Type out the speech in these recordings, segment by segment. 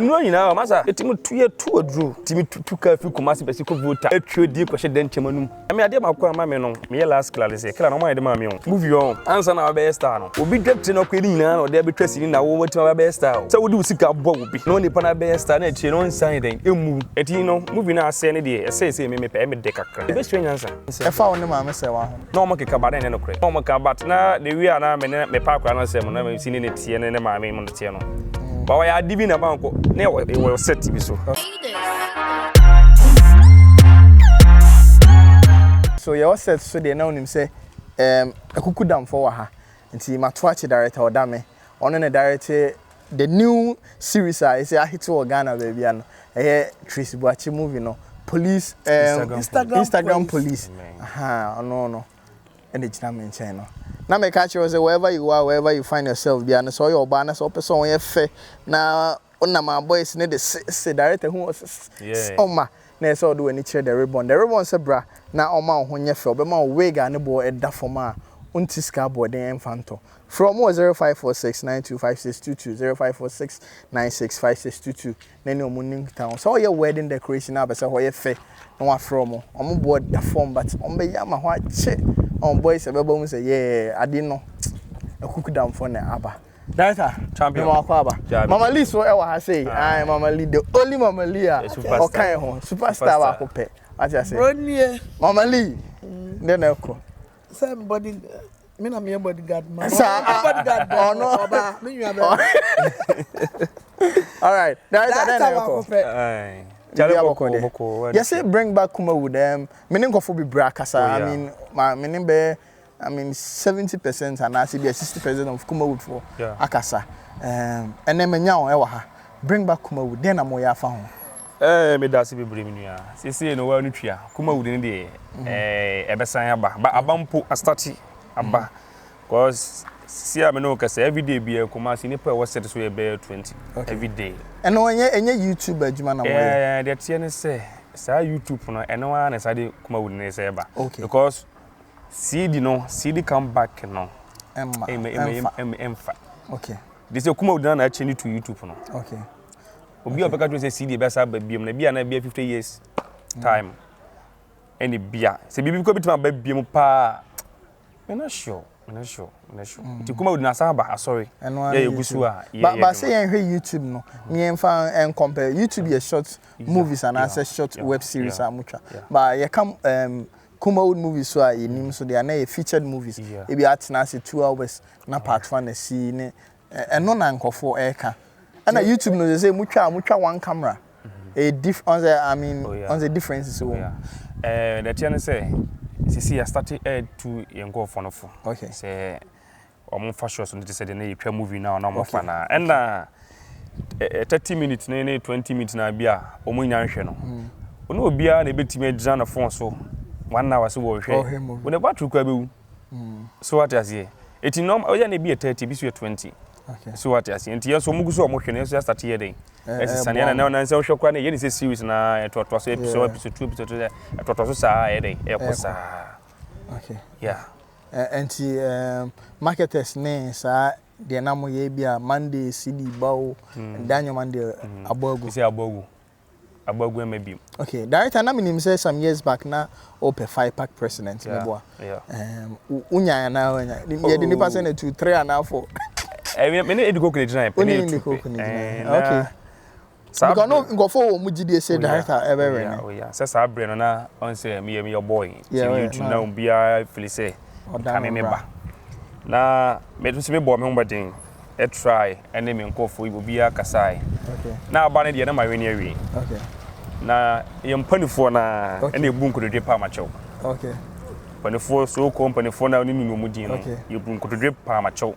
Nnuro nyinaa o masa yɛtumi tu yɛ tu aduro tumi tu kaa firi Kumasi bɛsi kɔ Volta atwa die kɔhyɛ dɛnkyɛm anum ɛme adeɛ baako a ma me no meyɛ last killer de sɛ killer no ɔmo ayɛ de maa me o movie ɔn ansa na wabɛyɛ star no obi dwa tire na ɔkɔyɛ ne nyinaa na ɔde abɛtwa sini na wo watumi abɛyɛ star o sɛ wode wo sika bɔ obi na onipa no abɛyɛ star na akyire no ɔnsan dɛn ɛmmu ɛti no movie no asɛe no deɛ ɛsɛe sɛ me mepɛ ɛme dɛ kakra ɛbɛsua nyansa. Ɛfa wo ne maame sɛ wa ho. Na ɔmo keka ba na ɛnyɛ nokorɛ na ɔmo ka but na the way a na me ne me pa akora no asɛm no na me si ne ne teɛ ne ne maame mu no teɛ no ba ɔyɛ ade bi na ba nkɔ na ɛwɔ ɛwɔ set bi so. So yɛwɔ set so deɛ na wonim sɛ ɛɛm Akuku Damfoɔ wɔ ha nti mato akye director Ɔdame ɔno na directe the new series a ɛsɛ ahete wɔ Ghana baabi a no ɛyɛ Tracy Boakye movie no police um, Instagram, Instagram police aha ɔno no ɛna gyina me nkyɛn no na mɛka kyerɛ sɛ wherever you are, wherever you find yourself bia no, sɛ ɔyɛ ɔbaa na sɛ ɔpɛ sɛ ɔyɛ fɛ na wonam a boys ne de se se director hu ɔse ɔma na ɛsɛ ɔde w'ani kyerɛ The Ribbon. The Ribbon sɛ bra na ɔma wo ho nyɛ fɛ, ɔbɛma wo wig a ne boɔ ɛda fam a wonti sika aboɔden ɛmfa ntɔ. Frɛ wɔn wɔ 0546 925622, 0546 965622 na ɛne wɔn nni nkitaho. Sɛ woyɛ wedding decoration na wopɛ sɛ hɔ yɛ fɛ na woafrɛ wɔn. Wɔn boɔ da fam but wɔbɛyɛ ama hɔ akye na wɔn boys bɛba mu sɛ yeah, ade no akukudamfoɔ na aba. Director, Champion. Mema wakɔ aba. Jabi. Mama Lee so ɛwɔ ha sei. Aye, Mama Lee, the only Mama Lee a The superstar. ɔka yɛn ho. Superstar Superstar. baako pɛ. Wate ase. Bronie. Mama Lee, ndɛ na ɛkɔ. Sɛ me body, me na meyɛ bodyguard ma. Saa bodyguard bɛ ɔno. Ɔba me nua bɛ. All right, director, dɛn na ɛkɔ? Aye. Biribi Charlie abɔkɔ bɔkɔ deɛ. bɔkɔ. Yɛsɛ bring back Kumawood. Me ne nkɔfo bebree akasa. Oh, I yeah. mean, ma me ne bɛyɛ, I mean, 70% anaasɛ bi a 60% of Kumawood foɔ akasa. Ɛnɛ manya wɔn ɛwɔ ha. Bring back Kumawood. Dɛn na moyɛ afa ho? Meda ase bebree me nua. Seesei no waa no tua. Kumawood no deɛ ɛbɛsan aba. Ba aba mpo astarte aba. Cause seesei a me ne wo kasa everyday biara Kumasi nipa a ɛwɔ set so yɛ bɛyɛ 20 everyday. Ɛno ɛnyɛ YouTube adwuma na moyɛ? Deɛ ɛteɛ ne sɛ saa YouTube no ɛno ara na saa de Kumawood no sɛ ɛba. Okay. Because CD no, CD come back no. Ɛmma. Ɛmma ɛmfa. ɛmma ɛmfa. Okay. De sɛ Kumawood no na akyɛ to YouTube no. Okay. Obi a ɔbɛka kyerɛ sɛ CD bɛsa aba biom na bi a na bia 50 years time ɛne bia sɛ biribi kɔ bitumi aba biom paa, me not sure, me not sure, me not sure. Nti Kumawood na asan aba asɔre. Ɛno ara yɛ ne yɛgu so YouTube. A yɛ Ba yɛ ba sɛ adwuma. yɛnhwɛ YouTube no ne yɛmfa ncompare. YouTube yɛ short movies anaasɛ short web series a motwa. Ba yɛka Kumawood movies so a yɛnim so deɛ ana yɛ featured movies. Ebi atena ase 2 hours na part one asi ne ɛno na nkɔfoɔ ɛreka. Ɛna YouTube no sɛ motwa a motwa one camera. Ɛyɛ diff ɔn sɛ, I mean, Oh, yeah. ɔn sɛ differences wɔ mu. Yeah. Deɛ ɛteɛ ne sɛ sisi yɛ start ɛɛtu yɛn nkurɔfoɔ no fo sɛ ɔmo fa shorts no te sɛ deɛ ne yɛtwa movie no a na ɔmo fa na ɛna 30 minutes ne 20 minutes na bi a ɔmo nya nhwɛ no, ɔne obiara na ebɛtumi agyina ne phone so one hour sɛ Ɔhwɛ wɔrehwɛ movie. wɔn battery kora bɛwu so, wate aseɛ? Eti nɔɔma ɔyɛ na ebi yɛ 30, ebi so yɛ 20 so, wate aseɛ? Nti yɛn nso ɔmo gu so a ɔmo hwɛ no, yɛn nso yɛ start yɛ den ɛsesa ɛboa nea na sɛ wohwɛ koraa no, yɛ ne sɛ series na ɛtoatoa so episode episode 2, episode 3, ɛtoatoa so saa, ɛyɛ den ɛkɔ saa. Yeah. Nti marketers ne saa deɛ na moyɛ bi a Monday CD ba o, da nnwoma no deɛ abɔ agu. Sɛ abɔ agu, abɔ agu ɛmɛ bi. Okay, director, na menim sɛ some years back na wopɛ FIPAG president. Meboa? Yeah. Wonya anaa wanya? Yɛde nipa sɛ na two, three anaa four? Me ne Edi Koko na gyina yɛ. Wo ne Edi Koko na gyina yɛ. Okay. Saa because no berɛ- nkɔfoɔ wɔ mu gyidie sɛ director ɛbɛwɛ ne. Oh yeah, sɛ saa berɛ no na ɔn sɛ meyɛ boy. Yeah, nti oh yeah, YouTube na na obiara feel sɛ ɔda ka me no me bra. ba na me nso mebɔ me ho mmɔden ɛtry ɛne me nkɔfoɔ yi obiara kasae na aba no deɛ na mawe ne awie na yɛ mpanifoɔ na ɛna ebu nkotodwe pa amakyɛw. Mpanifoɔ so kɔ mpanifoɔ na ne nunu mu din no yɛbu nkotodwe pa amakyɛw,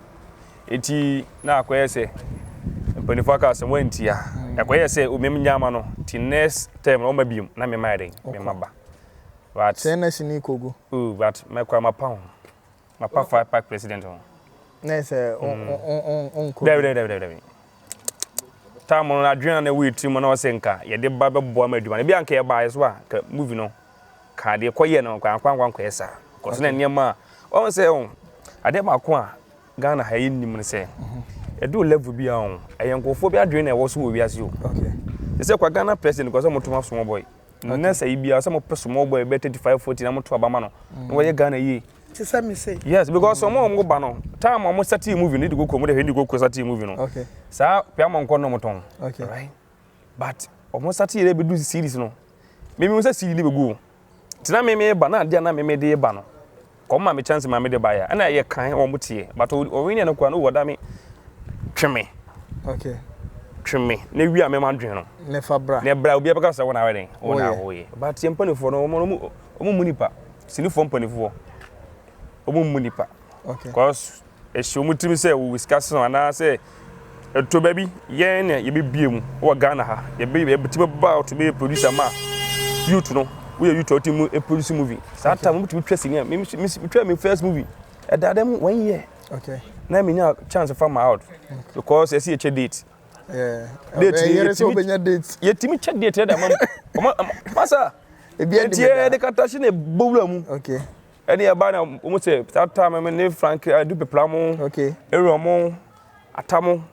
eti na akɔyɛ sɛ mpanifoɔ aka asɛm wantia, ɛkɔyɛ sɛ omem nyama no ti next term na ɔma biom na mema yɛ den mema ba, but Sɛ na sini kogu. Oh, but mɛkɔ mapa ho, mapa FIPAG president ho. Na sɛ ɔnkɔ. Dabi, dabi, dabi, dabi. Time no adwene na ɛwɔ yɛ tirim na ɔsɛ nka yɛde ba bɛboa ma adwuma no ebi anka yɛbaeɛ so a nka movie no ka deɛ kɔyɛ no nkwa nkwa nkwa nkɔyɛ saa kɔso na nneɛma a ɔn sɛ ɔn adeɛ baako a Ghana ha yɛ nim no sɛ Ɛduru level bi a ɔn, ɛyɛ nkurɔfoɔ bi adwene na ɛwɔ so wɔ wiase o. Okay. Te sɛ kwa Ghana president kɔ sɛ mo to small boy. Okay. Nɛ sɛ yi bia sɛ mo pɛ small boy bɛ 35 40 na mo to aba ma no. Mm. Na wɔyɛ Ghana yie. Te sɛ me se. Yes, because ɔmo a ɔmo ba no, time ɔmo sɛte movie no, de koko mo de hwɛ de koko sɛte movie no. Okay. Saa pia mo nkɔ no mo tɔn. Okay. Right? But ɔmo sɛte yɛ bɛdu series no. Me me sɛ series ni bɛgu o. Nti na me me ba na adeɛ na me me de ba no. Kɔm ma me chance ma me de ba ya. Ɛna yɛ kan wɔn teɛ. But ɔwin no kora no wɔda me twe me. Okay. Twe me na wi a me ma dwen no. Ne fa bra. Ne bra obi abɛka sɛ wɔn awɛ den. Wɔn na wɔyɛ. But yɛn mpanyinfoɔ no wɔn wɔn mu nipa. Sinifoɔ mpanyinfoɔ wɔn mu nipa. Okay. Cause ɛhyɛ wɔn tirim sɛ wɔwɔ sika so anaasɛ ɛtɔ baabi yɛn na yɛbɛbie mu wɔ Ghana ha yɛbɛ yɛbɛtumi ba out bɛyɛ producer ma youth no woyɛ youth a wotumi mu produce movie saa time wotumi twa sini a me me twa me first movie ɛda dɛm one year okay na menya chance fa ma out because yɛsi yɛkyɛ date yeah date yɛtumi date yɛtumi kyɛ date yɛda ma masa ebi ɛdi yɛ de kata hyɛ na ɛbɔ wura mu okay Ɛne ɛbaa na wɔn sɛ saa time me ne Frank Adu Pepra mo, okay. Aaron mo, Ata mo,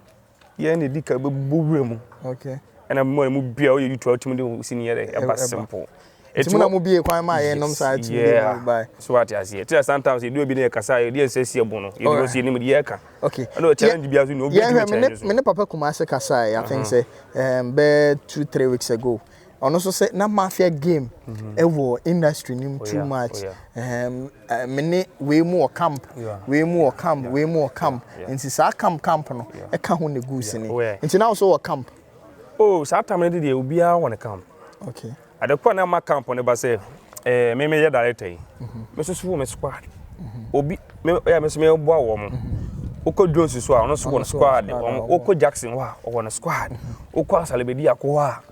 yɛn na edi ka bɛbɔ wura mu. Okay. Ɛna mo mu bia ɔyɛ YouTube a wotumi de wo sini yɛ dɛ ɛba simple. Eti mo na mo bie kwan ma yɛn nom saa tumi de mo ba. So ate aseɛ. Ti na sometimes yɛdu obi ne yɛ kasa yɛde yɛn nsa si ɛbo no yɛde wɔn si anim de yɛ ka. Okay. Ɛna challenge bi aso ni obi Yɛn tumi hwɛ me ne challenge so. me ne papa Kumase kasa I think sɛ bɛɛ 2, 3 weeks ago. Ɔno nso sɛ na mafia game ɛwɔ industry nim Oh, too much. oh, Me ne wei mu wɔ camp, wei mu wɔ camp, wei mu wɔ camp. Nti saa camp camp no ɛka ho na egu sini. Oh, Nti na nso wɔ camp. Oh, saa time no de deɛ obiara wɔ ne camp. Adekora na ma camp no ba sɛ me meyɛ director yi. Me nso so wɔ me squad. Obi me yɛ me nso meboa wɔ mo. Wokɔ Jones so a ɔno nso wɔ ne squad. Wokɔ Jackson hɔ a ɔwɔ ne squad. Wokɔ Asalebedi akɔ hɔ a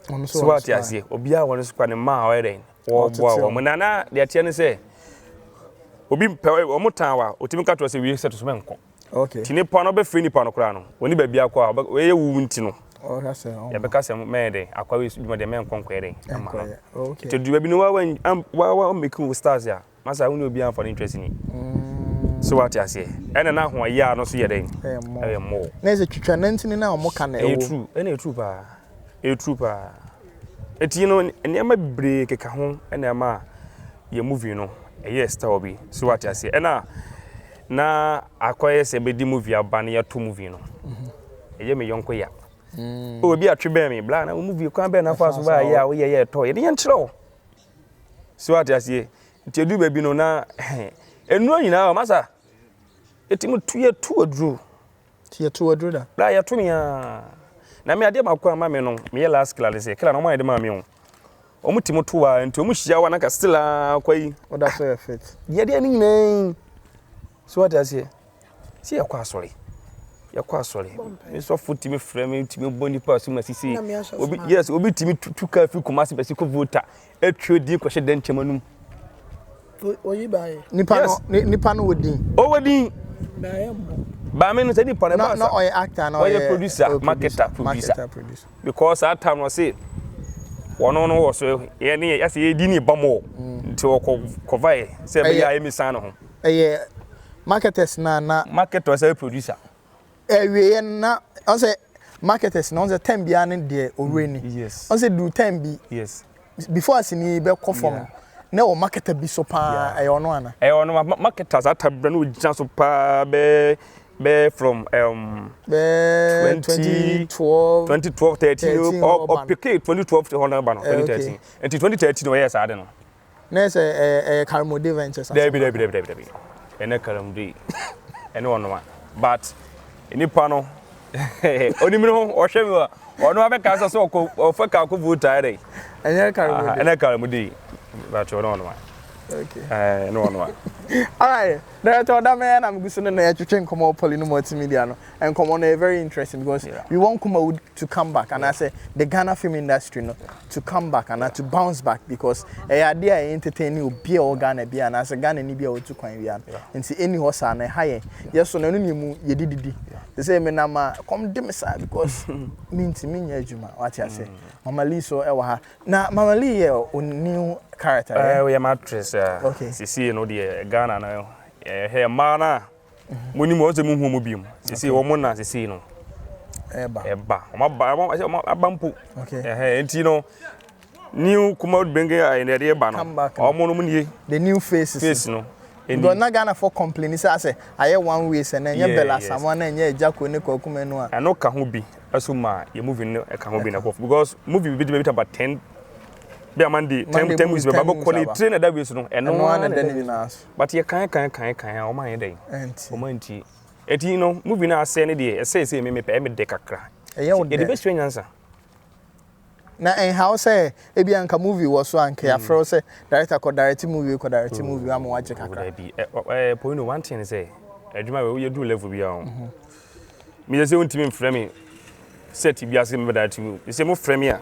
Ɔno nso so wɔ ne wate squad. aseɛ obiara wɔ ne squad ne mmaa a ɔyɛ dɛn wɔboa Ɔtete wɔn mo. Na na deɛ teɛ ne sɛ obi pɛ wɔn tan wa otumi ka kyerɛ sɛ wie sɛ to so mɛnkɔ. Ti nipa no bɛfiri nipa no koraa no wɔni baabi akɔ a wɔyɛ wu nti no Ɔka sɛ ɔmo. Yɛbɛka sɛ mɛyɛ dɛn akwa wei dwuma deɛ mɛnkɔ nkɔyɛ dɛn ama no. Ɛnkɔyɛ. Nti duru baabi no wa wa wa make wo stars a masa wo ne obiara mfa no interest ni. So wate aseɛ ɛna na ahoɔyɛ a no so yɛ dɛn Ɛyɛ mmɔ. Ɛyɛ mmɔ. Na ɛsɛ twitwa nantini na ɔmo ka na Ɛyɛ ɛwɔ. true, ɛna ɛyɛ true paa, ɛyɛ true paa. Eti no nneɛma bebree keka ho ɛna ɛma yɛ movie no ɛyɛ style bi. So wate aseɛ ɛna na akɔyɛ sɛ bɛdi movie aba na yɛto movie no ɛyɛ me yɔnko ya. O obi atwe bɛn me bla na wo movie kwan bɛn na fa so ba yɛ a woyɛ yɛ ɛtɔ yɛde yɛn kyerɛ wo. So wate aseɛ nti edu baabi no na nnuro nyinaa masa ɛtumi tu yɛ tu aduro. Ti yɛ to aduro da. Bla yɛto me a na me adeɛ baako a ma me no meyɛ last killer de sɛ killer na ɔmo ayɛ de maa me o ɔmo ti mo to a nti ɔmo hyia wa na ka still a kɔ yi. Ɔda so yɛ fit. Deɛ deɛ ne nyinaa so wate aseɛ sɛ yɛkɔ asɔre yɛkɔ asɔre me sɔfo tumi frɛ me tumi bɔ nipa so ma sisi Na me asɔfo obi ma. Yes, obi tumi tu kaa fi Kumasi bɛsi kɔ Volta atwa din kɔhyɛ dɛn nkyɛn anum. Oyi baayɛ. Nipa no Yes. nipa no wɔ din. Ɔwɔ din. Baayɛ mmɔ. Baame no sɛ nipa no Na ɛba na sa ɔyɛ actor na ɔyɛ producer, marketer, producer. Marketer producer. Because saa time no ɔse wɔno no wɔ so yɛ ne yɛ sɛ yɛdi ne ba mɔ nti ɔkɔ kɔva yɛ sɛ ɛbɛyɛ a yɛmi san ne ho. Ɛyɛ marketers na na Marketer sɛ producer. Ɛwieɛ na ɔsɛ marketers na ɔsɛ time biara ne deɛ owurɛ ni. Ɔsɛ du time bi. Before asini bɛkɔ fam na wɔ marketer bi so paa ɛyɛ ɔno ana. Ɛyɛ ɔno marketer saa tabra no ogyina so paa bɛɛ bɛɛ from Bɛɛ 2012. 2012 13 13 hɔ ba no. Ɔpeke 2012 hɔ no ba no 2013 nti 2013 ɔyɛ saa de no. Na ɛsɛ ɛyɛ Karamode Ventures. Dabi dabi dabi dabi dabi, ɛnɛ Karamode ɛne ɔno a but nipa no onim ne ho ɔhwɛ mi wa ɔno abɛka sɛ sɛ ɔkɔ ɔfɛ ka akɔ vote ayɛ dɛ. Ɛnyɛ Karamode. Ɛnɛ Karamode but ɔno ɔno a. Ɛɛ ɛne ɔno a. Alright, Director Odame na megu so no na yɛtwetwe nkɔmmɔ wɔ Polynom Multimedia no. Nkɔmmɔ no yɛ very interesting because we want Kumawood to come back and I say the Ghana film industry no to come back and to bounce back because ɛyɛ adeɛ a ɛyɛ entertaining obi a ɔwɔ Ghana bi anaasɛ Ghana ni bi a ɔtu kwan bi ano. Nti ɛni hɔ saa na ɛha yɛn. Yɛ so no ɛno ne mu yɛdi didi. Te sɛ me nam a kɔm de me saa because mentumi nyɛ adwuma wate ase. Mama Lee so ɛwɔ ha. Na Mama Lee yɛ o new character. Ɛɛ oyɛ actress a. Sisi no deɛ Ghana no ɛhɛ mmaa no a. Mo nim wɔn sɛ mo hu wɔn biom. Sisi wɔn na sisi no. Ɛba. Ɛba. Wɔn aba wɔn aba mpo. Okay. Ɛhɛn nti no new Kumawood benge a yɛde ɛba no. Come back. Wɔn no nie. The new faces. Face no. Because na Ghana for complain sɛ asɛ ayɛ one way sɛ na ɛnyɛ Bella Asamoah na ɛnyɛ Agya Koo ne Kwaku Manu a. Ɛno ka ho bi ɛso ma yɛ movie no ɛka ho bi na kɔ because movie bi bi about 10 bi a Monday 10 10 movies bɛba bɛkɔ ne tire na ɛda wei so no ɛno ara na ɛda ne nyinaa so. But yɛ kan kan kan kan a wɔn anyɛ dɛn wɔn antie eti no movie no asɛe ne deɛ ɛsɛe sɛ me mepɛ ɛme dɛ kakra. Ɛyɛ wo dɛ. Yɛde bɛsua nyansa. Na ɛnha wo sɛ ebi anka movie wɔ so a anka yɛafrɛ wo sɛ director kɔ direct movie kɔ direct movie ama wagye kakra. Dabi ɛ ɛ Poino one thing ne sɛ adwuma wei woyɛ duru level bi a o meyɛ sɛ wontumi mfrɛ me set bi ase mebɛ direct movie sɛ mofrɛ me a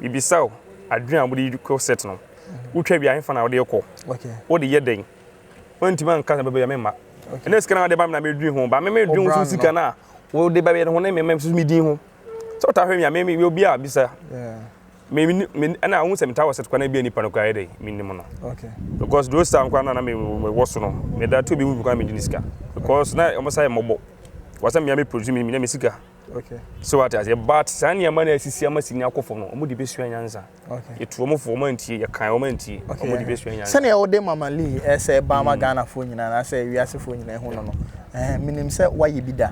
mebisa wo adwene a wode kɔ set no wotwa wie a hefa na wode kɔ wode yɛ dɛn wontumi anka sɛ bɛbɛyɛ memma ɛnɛ sika no a wode ba me na medwene ho ba me medwene wo so sika no a wode bɛyɛ no ho ne me nso medin ho sɛ ɔtaa hwɛ me a me me obi a bisa me me me ɛna ahun sɛ metaa wɔ set kwan bi a nipa no koraa yɛ dɛ me nim no because those time koraa na na me me wɔ so no me da to bi mu koraa me di ne sika because na wɔn sa yɛ mɔbɔ wɔsɛ mmea me produce me me sika so wate aseɛ but saa nneɛma na asisi ama sini akɔ fam no wɔn de bɛsua nyansa yɛtu wɔn fo wɔn antie yɛkan wɔn antie wɔn de bɛsua nyansa. Sɛnea wode Mama Lee ɛsɛ ba ama Ghanafoɔ nyinaa anaasɛ wiasefoɔ nyinaa ehu no no ɛɛ menim sɛ woayɛ bi da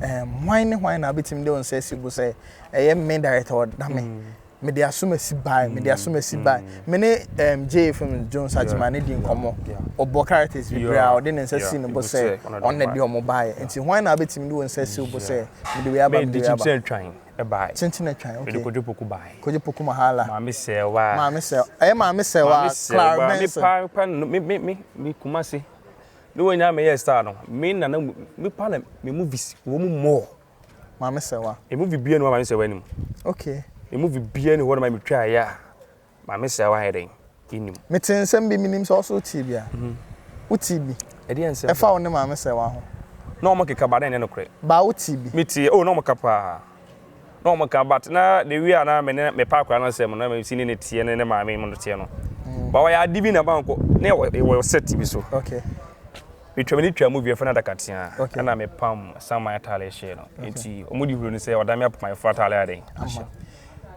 ɛɛ hwan ne hwan na wobɛtumi de wo nsa asi bo sɛ ɛyɛ me director Ɔdame mede asomasi bae mede asomasi bae me ne ɛɛm JFM Jones Agyemane di nkɔmmɔ ɔbɔ characters bebree a ɔde ne nsa si ne bo sɛ ɔno na ɛde wɔn baeɛ nti hwan na wobɛtumi de wo nsa asi wo bo sɛ mede wei aba mede wei aba. Ɛbae. Kyenkyen atwan, okay. Mede Kojo Poku bae. Kojo Poku Mahala. Maame Sɛwa. Maame Sɛwa. Ɛyɛ Maame Sɛwa, Clara Benson. Me pa pa me me me me Kumasi. Ne wɔn nyinaa meyɛ star no. Me na na me pa na me movies wɔ mu more. Maame Sɛwa. Me movie bia ni hɔ Maame Sɛwa anim. Okay. Me movie bia ni hɔ na ma me twa ya. Maame sɛ wayɛ dɛn? Nnim. Mete nsɛm bi, menim sɛ wo nso wotee bi a. Wotee bi? Ɛdeɛn nsɛm? Ɛfa wo ne Maame Sɛwa ho. Na wɔn keka but na ɛnyɛ nokorɛ. But wotee bi? Metee, oh na wɔn ka paa. Na wɔn ka but na the way a na me ne me pa akwadaa no asɛm no na me si ne ne teɛ ne ne maame mu no teɛ no. But wɔyɛ ade bi na bankɔ na yɛwɔ yɛwɔ set bi so. Okay. Metwa m'ani twaa movie yɛfrɛ no Adakatea Okay. ɛna mepam saman ataare hyɛɛ no. Nti wɔn di huro no sɛ ɔdan me apam ayeforo ataare ayɛ dɛn ahyɛ.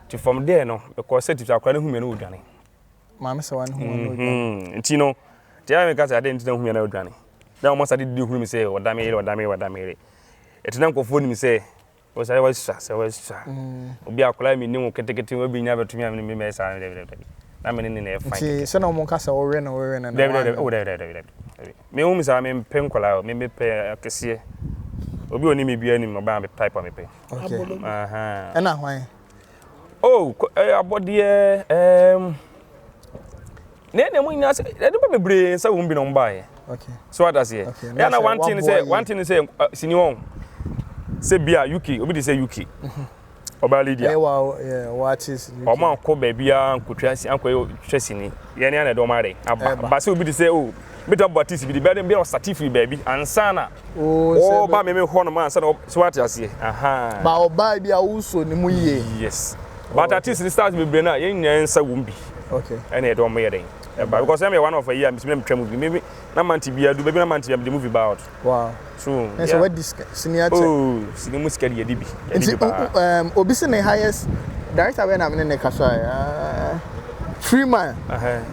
Nti from there no mekɔɔ sɛ titi akwadaa no hu me na ɔdwane. Maame sɛ wane hu na ɔdwane. Mhm. Nti no nti ɛna meka sɛ adeɛ nti na hu me na ɔdwane. Na wɔn asa de di hunu me sɛ ɔda me yere ɔda me yere ɔda me yere. Ɛti na nkurɔfoɔ nim sɛ wɔsɛ wɔasua sɛ wɔasua. Obi akwadaa mi nim wo ketekete obi nya bɛtumi a me me mɛyɛ saa dɛbi dɛbi dɛbi. Na me ne ne na ɛyɛ fine. Nti sɛ na wɔn ka sɛ wɔwe no wɔwe no na Dɛbi dɛbi oh dɛbi dɛbi dɛbi dɛbi. Me hu me saa me mpɛ nkwadaa o me mepɛ akɛseɛ. Obi a ɔnim me biara nim ɔbaa me type a mepɛ. Okay. Aha. Ɛna hwan? Oh, eh, abɔdeɛ ɛɛm. Ne na mu nyinaa sɛ nnipa bebree nsa wɔm bi na wɔn baeɛ. Okay. So what aseɛ? Okay. Ɛyɛ na one thing sɛ one thing sɛ sini wɔn sɛ bi a UK obi de sɛ UK. Ɔbaa Lydia. Ɛyɛ wa yɛ wa artist. Wɔn ankɔ baabiara nkotwa si ankɔ twa sini. Yɛn ne ana ɛde wɔn ayɛ aba. Ba sɛ obi de sɛ oh bɛtumi abɔ artist bi de bɛyɛ bi ɔsate firi baabi ansa na ɔba meme hɔ nom ansa na so wate aseɛ. Aha. Ba ɔbaa bi a wosɔ ne mu yie. Yes. But artist ne stars bebree no a yɛn nyinaa nsa wɔ mu bi. Okay. Ɛna yɛde wɔn yɛ dɛn. Ɛba because ɛna yɛ one of a year mesimi na metwa movie. Me na mante biara du baabi na mante biara mede movie ba out. Wow. So yeah. Sɛ wadi sini akyɛ. Oh, sini mu sika de yɛde bi. Nti um, obi si ne highest director bɛn na mene ne kasa uh, Freeman.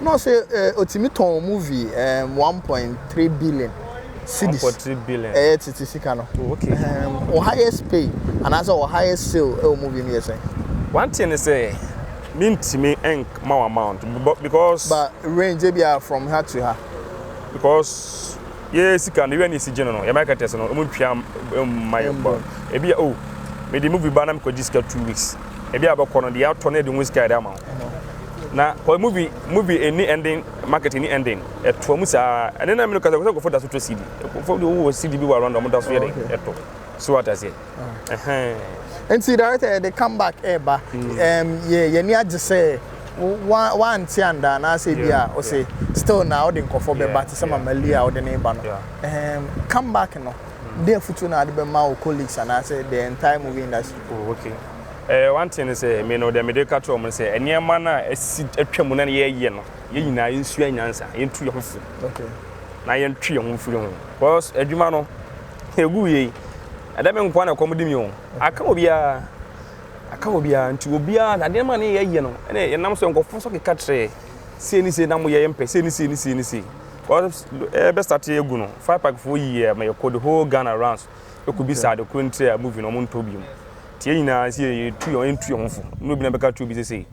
Na ɔsɛ uh, otimi tɔn movie um, 1.3 billion cedis. 1.3 billion. Ɛyɛ tete sika no. Oh, okay. Um, o highest pay anaasɛ o highest sale ɛwɔ movie mu yɛ sɛn? One thing is sɛ mintimi nka ma amount because. But range ebi from ha to ha. Because yɛ sika no yɛ ne si gye no no yɛ marketers no ɔmo ntwia mma yɛ bɔ ebi o mede movie ba na mekɔgye sika 2 weeks ebi a bɛkɔ no deɛ atɔ no yɛde ho sika yɛde ama wo na kɔ movie movie ɛni ending market ɛni ending ɛtoa mu saa ɛne na mene kasa sɛ nkurɔfoɔ da so tɔ cd nkurɔfoɔ de wowɔ cd bi wɔ around ɔmo da so yɛ de ɛtɔ so wate aseɛ. Nti director yɛde comeback ɛɛba yɛ yɛni agye sɛ wante anda anaasɛ bi a ɔsɛ still na wode nkɔfoɔ bɛba te sɛ Mama Lee a wode ne ba no comeback no de afutuo na ade bɛma wo colleagues anaasɛ the entire movie industry. Oh, okay. One thing is sɛ me no deɛ mede ka kyerɛ wɔn sɛ nneɛma no a asi atwa mu na yɛyɛ no yɛn nyinaa yɛnsua nyansa yɛntu yɛn ho fo okay. Na yɛntwe yɛn ho mfiri ho because adwuma no. Egu yei. Ɛdɛ me nkoa na ɛkɔm de mi o. Aka obiara. Aka obiara nti obiara na adeɛ ma ne yɛyɛ no ɛna yɛnam so nkɔfoɔ so keka kyerɛ sei ne sei na mo yɛ yɛmpɛ sei ne sei ne sei ne sei. Because ɛbɛ start egu no fire park foɔ yi yɛ ma yɛkɔ the whole Ghana rounds ɛkɔ bisa ade koro nti a movie no ɔmo ntɔ bi mu. Nti yɛn nyinaa sɛ yɛtu yɛn yɛntu yɛn ho fo. Na obi na bɛka kyerɛ obi sɛ sei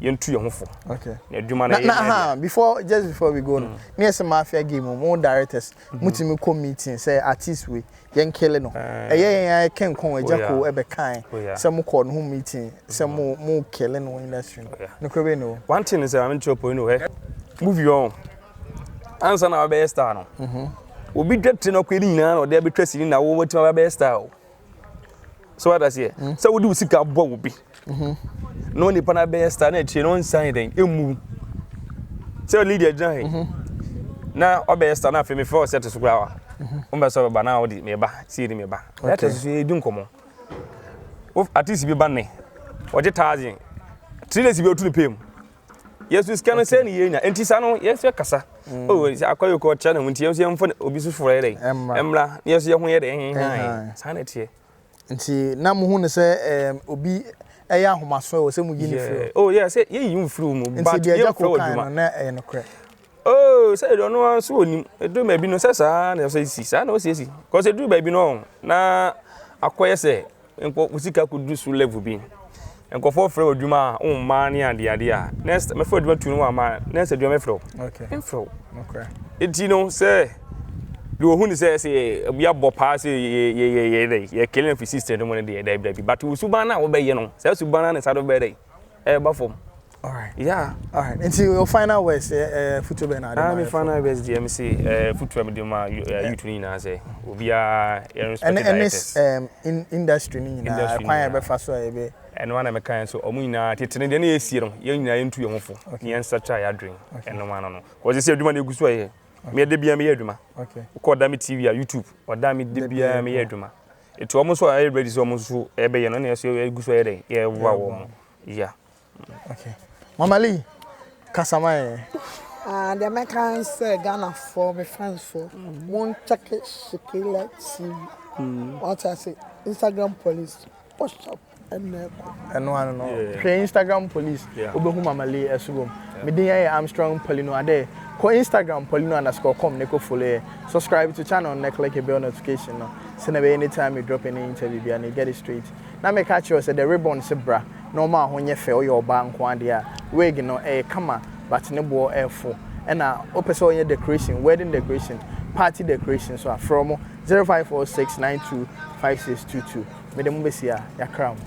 yɛntu yɛn ho fo. Okay. Na adwuma no Na ɛyɛ na yɛn ha dea. before just before we go no. Ne yɛ sɛ mafia game mo directors mutumi kɔ meeting sɛ artist wei yɛn kele no. Ɛyɛ yɛn ayɛ kɛnkɔn agya ko ɛbɛkan sɛ mo kɔ no ho meeting sɛ mo mo kele no industry no. No kɔ bɛ no. One thing is I'm nkyerɛ pɔn no hɛ. Movie on. Ansa na wabɛyɛ star no. Obi dwa tire na ɔkɔ ne nyinaa na ɔde abɛtwa sini na wo watumi abɛyɛ star o. So what I say? Sɛ wode wo sika bɔ wo bi. Na onipa no abɛyɛ star na akyire no ɔnsan dɛn emu. Sɛ leader gyina ha na ɔbɛyɛ star na afei mefrɛ wo sɛ te so koraa wa. Wombɛ sɛ ɔbɛba na wode meba sei ne meba. Ɛte so so yɛdi nkɔmmɔ. Artist bi ba ne ɔgye 1000 3 days bi ɔtu ne pay mu. Yɛsu sika no sɛ ne yɛnya nti saa no yɛsɛ kasa. Oh sɛ akɔyɛ kɔ ɔkyerɛ ne ho nti yɛn nso yɛmfa obi so foforɔ yɛ dɛn ɛmmra na yɛn nso yɛn ho yɛ dɛn ɛnhan saa na ɛteɛ. Nti na mo hu no sɛ obi ɛyɛ ahomaso wɔ sɛ mo yi ne firi hɔ. Oh yeah, sɛ yɛyi wo firi mu but yɛmfrɛ Nti deɛ wɔ Gyako kan adwuma. no na ɛyɛ nokorɛ. Oh, sɛ ɔno ara nso onim ɛduru baabi no sɛ saa na ɛsɛ si saa na ɔsi esi kɔsɛ ɛduru baabi no na akɔyɛ sɛ nkɔ wo sika kɔduru so level bi nkɔfoɔ frɛ wɔ adwuma a womma ne adeade a next mɛfrɛ adwuma tu no wɔ ama next adwuma mɛfrɛ wo mfrɛ wo nti no sɛ deɛ ohun sɛ sɛ obi abɔ paa sɛ yɛ yɛ yɛ yɛ dɛ yɛ kele no fi system no mu no deɛ dɛbi dɛbi, but wo suban no a wobɛyɛ no saa suban no ne saa do bɛyɛ dɛ ɛɛba fam. Alright. Yeah. Alright. Nti your final words, futu bɛn na ade Ah, ma me yɛfo? final words deɛ me se futu a mede ma youth no nyinaa sɛ obiara yɛ respect Ɛne directors. in, industry no nyinaa Industry kwan a nyinaa. yɛbɛfa so a yɛbɛ Ɛno ana meka yɛn so ɔmo nyinaa tete no deɛ ne yɛsie no yɛn nyinaa yɛntu yɛn ho fo ne yɛn nsakyera yɛ adwene. Ɛno ano no kɔsɛ sɛ adwuma no ɛgu so a yɛ meyɛ de biara meyɛ adwuma. Wokɔ ɔda me TV a YouTube ɔda me de biara meyɛ adwuma ɛti ɔmo nso a ɛyɛ ready sɛ ɔmo nso ɛbɛyɛ no ɛna yɛso yɛgu so yɛ dɛ yɛboa wɔn yeah. Okay. Mama Lee, kasa ma yɛn. Ah, deɛ mɛka ne sɛ Ghanafoɔ, me fansfoɔ, monkyɛke Shekila TV. Wate ase, Instagram police, WhatsApp ɛna ɛkɔ. Ɛno ano no. Hwɛ Instagram police, wobɛhu Mama Lee ɛso wɔ mu. Me din yɛ Armstrong Paulino Ade. Kɔ Instagram Paulino_com ne kɔ follow yɛ. Subscribe to channel na click the bell notification no. Sɛ na ɛbɛyɛ anytime we drop any interview bi a na you get it straight. Na meka kyerɛ wo sɛ the ribbon se bra na ɔma ho nyɛ fɛ ɔyɛ ɔbaa nko adeɛ a wig no ɛyɛ kama but ne boɔ ɛɛfo ɛna wopɛ sɛ ɔyɛ decoration, wedding decoration, party decoration so a frɛ mo 0546925622. Mede mo bɛsi a yɛakra mo.